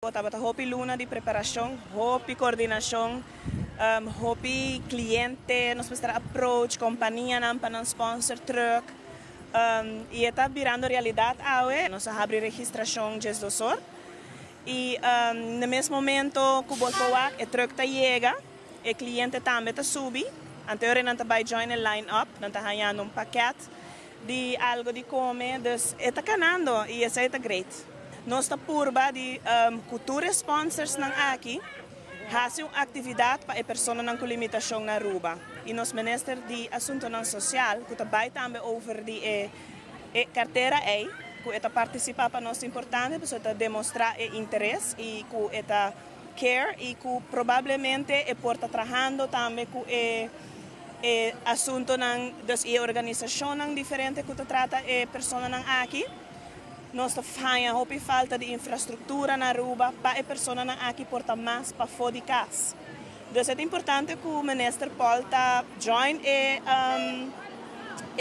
Tabata hopi luna di preparacion, hopi coordinacion, hopi cliente, nos mester approach companianan pa nan sponsor truck. Y e ta birando realidad awe. Nos a habri registracion 12 or. Y na mes momento cu bo por wak, e truck ta yega, e cliente tambe ta subi. Anto nan ta bay join e line up, nan ta hañando un pakket di algo di come, dus e ta canando y esey ta great. Nos ta purba di cu tur sponsors nan aki, haci un actividad pa e personanan cu limitacion na Aruba. Y nos minister di Asuntonan Social, cu tambe tambe over di e cartera ey, cu ta participa pa nos importante, pasobra ta demostra e interes y cu ta care y cu probablemente e por ta trahando tambe cu e asuntonan, dus e organisacionnan diferente cu ta trata e personanan aki. Nos ta haya hopi falta di infrastructura na Aruba pa e personanan aki por ta mas pafo di cas. Dus ta importante cu minister Paul ta join e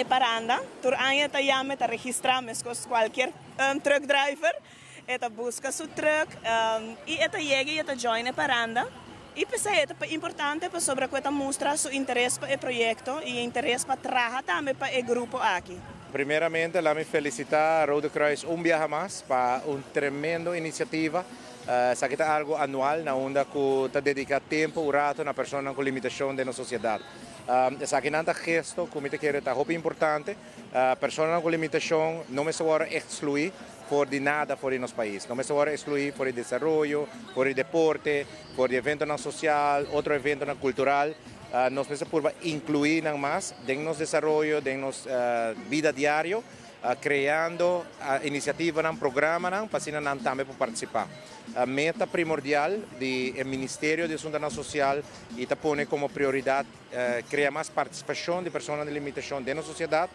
paranda. Tur aña ta yama, ta registra, mescos cualkier truck driver. E ta busca su truck y e ta yega y e ta join e paranda. Y pesey ta importante pasobra cu e ta mustra su interes pa e proyecto y interes pa traha tambe pa e grupo aki. Primeramente, laga mi felicita Rode Kruis un biaha mas pa un tremendo iniciativa. Esaki ta algo anual na unda cu ta dedica tempo, un rato na persona cu limitacion den sociedad. Esaki nan ta gesto, cu mi ta kere ta hopi importante. Persona cu limitacion no mester wordo exclui for di nada for di nos pais. No mester wordo exclui for di desaroyo, for di deporte, for di evento social, otro evento cultural. Nos mester purba inclui nan mas den nos desaroyo, den nos bida diario, creando iniciativanan, programanan, pa asina nan tambe por participa. E meta primordial di Ministerio di Asunto Social y ta pone como prioridad crea mas participacion di persona cu limitacion den sociedad,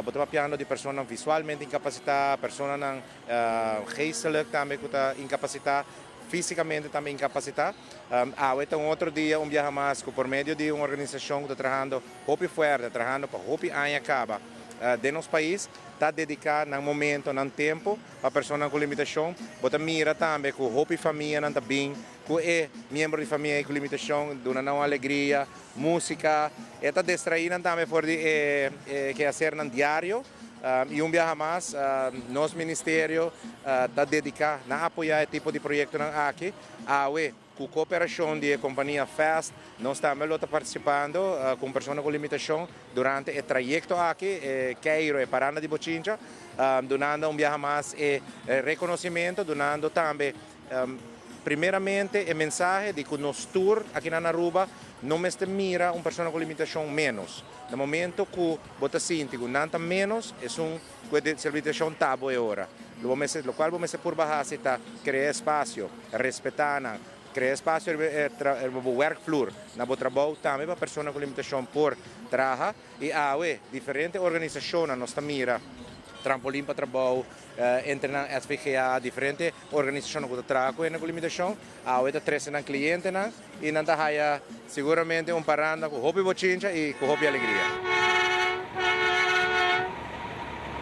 bo ta papiando di persona visualmente incapacita, persona geestelijk tambe cu ta incapacita, fisicamente tambe incapacita. Awe un otro dia, un biaha mas, cu pa medio di un organisacion cu ta trahando hopi fuerte, trahando pa hopi aña caba den nos pais, ta dedica nan momento, nan tempo, pa persona cu limitacion. Bo ta mira tambe cu hopi famianan ta bin, cu e miembro di famia cu limitacion, duna nan alegria, musica, e ta distrai tambe for di quehacer nan diario. Y un biaha mas, nos ministerio ta dedica na apoya e tipo di proyecto aki. Awe, cu cooperacion di compania Fast, nos tambe ta participando cu persona cu limitacion durante e trayecto aki, keiro e paranda di bochincha, dunando un biaha mas e reconocimento, dunando tambe primeramente e mensahe di cu nos tur aki na Aruba no mester mira un persona cu limitacion menos. Na momento cu bo ta sinti cu nan ta menos, e un cu limitacion ta bo e ora. Lo cual bo mester purba ta crea espacio, respeta, crea espacio werkvloer na bo trabou tambe pa persona cu limitacion por traha. Y awe diferente organisacion nos mira Trampolin pa Trabou, entre na SVGA, diferente organisacion cu ta traha cu limitacion, awe ta trece nan clientenan y nan ta haya seguramente un paranda cu hopi bochincha y cu hopi alegria.